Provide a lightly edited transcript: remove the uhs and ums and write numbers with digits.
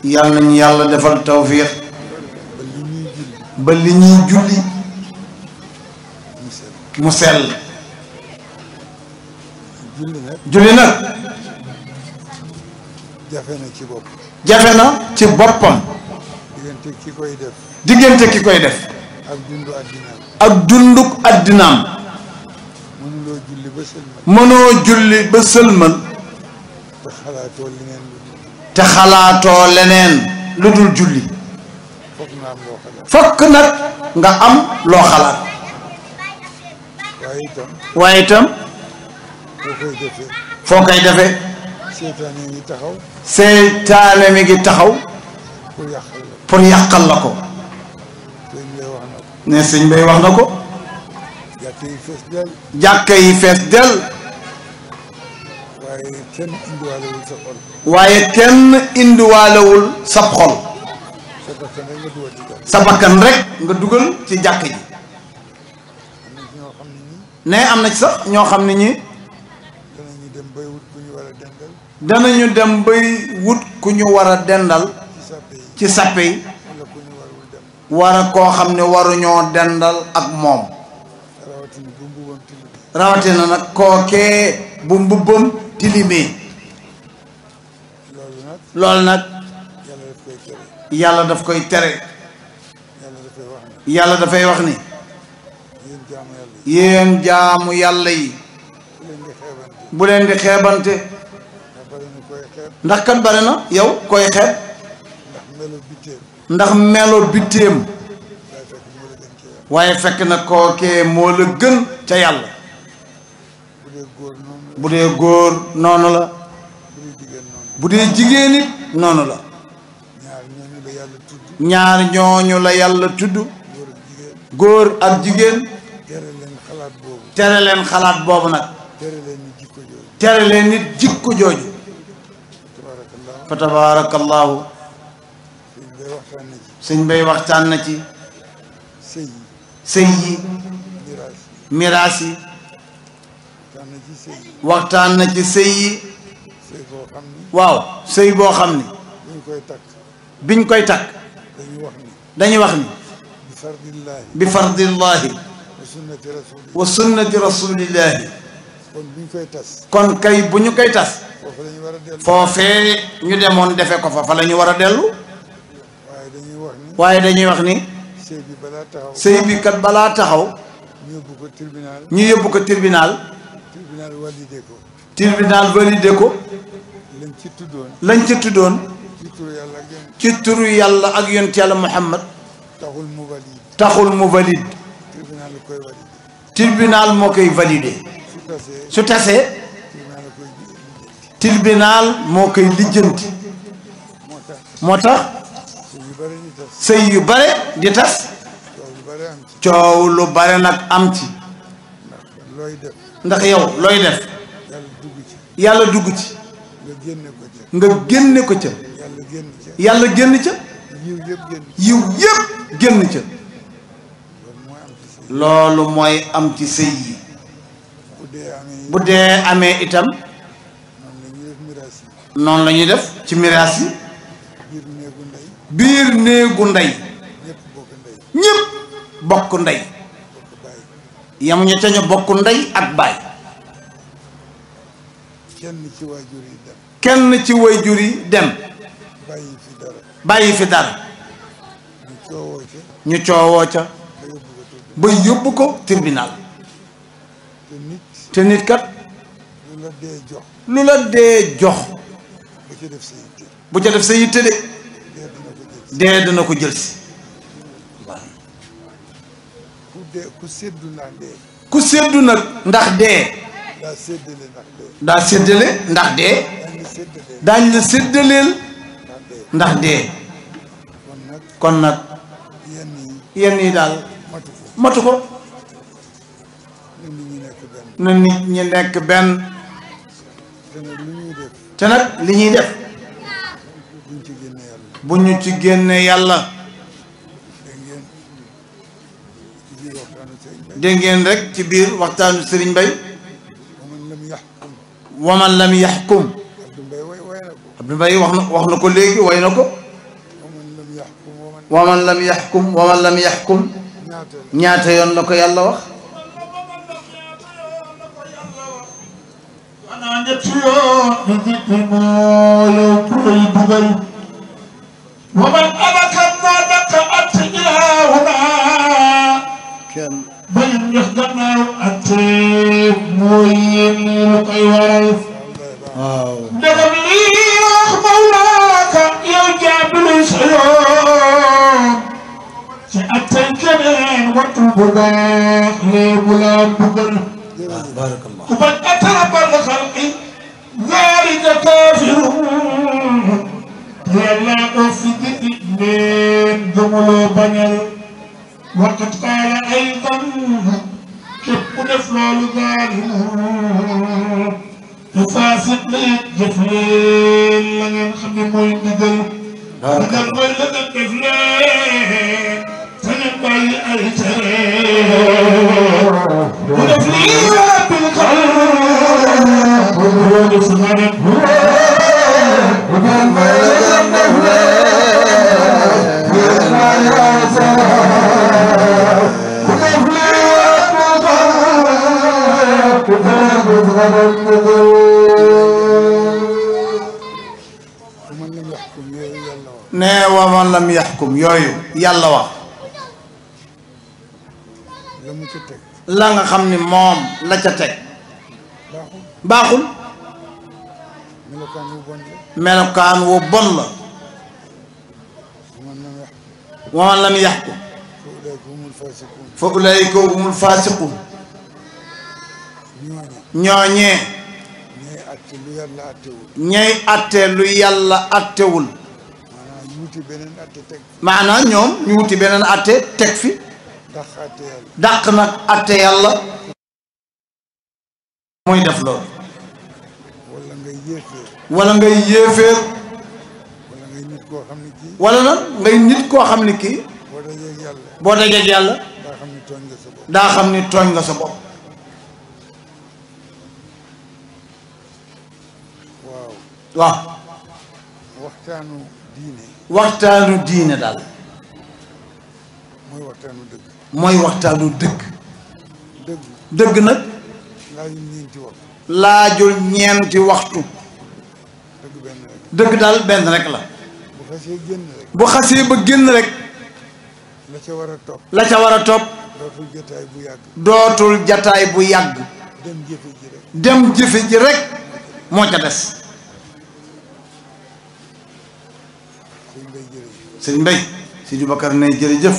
yàlla nañu yàlla defal tawfiq ba li ñuy julli mu sell julli nag jafe na ci boppam diggante ki koy def ak dunduk addinaam mënoo julli ba sëlmal te xalaatoo leneen lu dul julli fokk nag nga am loo xalaat waaye itam foo koy defee seytaane mi ngi taxaw pour yàqal la ko ne sëñ bay wax na ko jàkka yi fees del waaye kenn indiwaalewul sab xol sa bakkan rek nga dugal ci jàkk ji ne am na ci sax ñoo xam ne ñi danañu dem bay wut ku ñu war a dendal ci sàppe yi war a koo xam ne waruñoo dendal ak moom rawatina nag kookee bu mbubbam tilimee loolu nag yàlla daf koy tere yàlla dafay wax ni yéen jaamu yàlla yi bu leen di xeebante ndax kat bare na yow koy xeeb ndax melo bitteem waaye fekk na kookee moo la gën ca yàlla bu dee góor noonu la bu dee jigéen it noonu la ñaar ñooñu la yàlla tudd góor ak jigéen tere leen xalaat boobu nag tere leen nit jikko jooju fa tabarakallahu sëñ bay waxtaan na ci sëy yi miraas yi waxtaan na ci sëy yi waaw sëy boo xam ni biñ koy takk dañuy wax ni bi fardillahi wa sunnati rasulillahi kon kay bu ñu koy tas foofee ñu demoon defe ko fa la ñu war a dellu waaye dañuy wax ni sëy bi kat balaa taxaw ñu yóbbu ko tribunal validé ko lañ ci tuddoon ci turu yàlla ak yonent yàlla Muhammad taxul mu valide tribunal moo koy validé su tasee tribunal moo koy lijjanti moo tax sëy yu bare di tas coow lu bare nag am ci ndax yow looy def yàlla dugg ci nga génne ko ca yàlla génn ca yiw yëpp génn ca loolu mooy am ci sëy yi bu dee amee itam noonu la ñuy def ci miraas yi biir néegu ndey ñëpp bokk ndey yamuñu ca ñu bokk ndey ak baay kenn ci waajur yi dem bàyyi fi dara ñu coowoo ca ba yóbbu ko tribunal te nit kat lu la dee jox bu ca def sa yitte de dee dina ko jël si ku séddu nag ndax dee daa séddale ndax dee daañ la séddaleel ndax dee kon nag yenn yi daal matu ko na nit ñi nekk benn te nag li ñuy def bu ñu ci génne yàlla dégg ngeen rek ci biir waxtaanu Serigne Mbaye waman lam yaxkum Abdou Mbaye wax na ko léegi way na ko wa man lam yaxkum ñaata yoon la ko yàlla wax ومن أبك ما بك أنت إلهنا بين يخدمنا أنت موين لكي ورث نغم لي مولاك يا جابل سيوم سأتي كمان وتبغاك لبلا بغل بارك الله ومن أترب الخلق ذلك كافر يلا أفيد من جمل بنيل وقد قال أيضا كيف نفعل ظالم تفاسد لي جفلين لن خدم ويدل بدل ولد الجفلين تنبعي أي ترين ونفلي بالقلب ونفلي ne wa man lam yaxkum yooyu yàlla wax la nga xam ni moom la ca teg baaxul melokaan wu bon la wa man lam yaxkum fa ulaayika humul faasiquun ñooñee ñay atte lu yàlla attewul maanaam ñoom ñu wuti beneen atte teg fi dàq nag atte yàlla mooy def loolu wala ngay yéeféer wala nag ngay nit koo xam ne kii boo dajeeg yàlla daa xam ni tooñ nga sa bopp waaw waxtaanu diine daal mooy waxtaanu dëgg dëgg nag laajul ñeenti waxtu dëgg daal benn rek la bu xasee ba génn rek la ca war a topp dootul jataay bu yàgg dem jëfe ji rek moo ca des sëñ Mbaye Sidi Bakar ne jërëjëf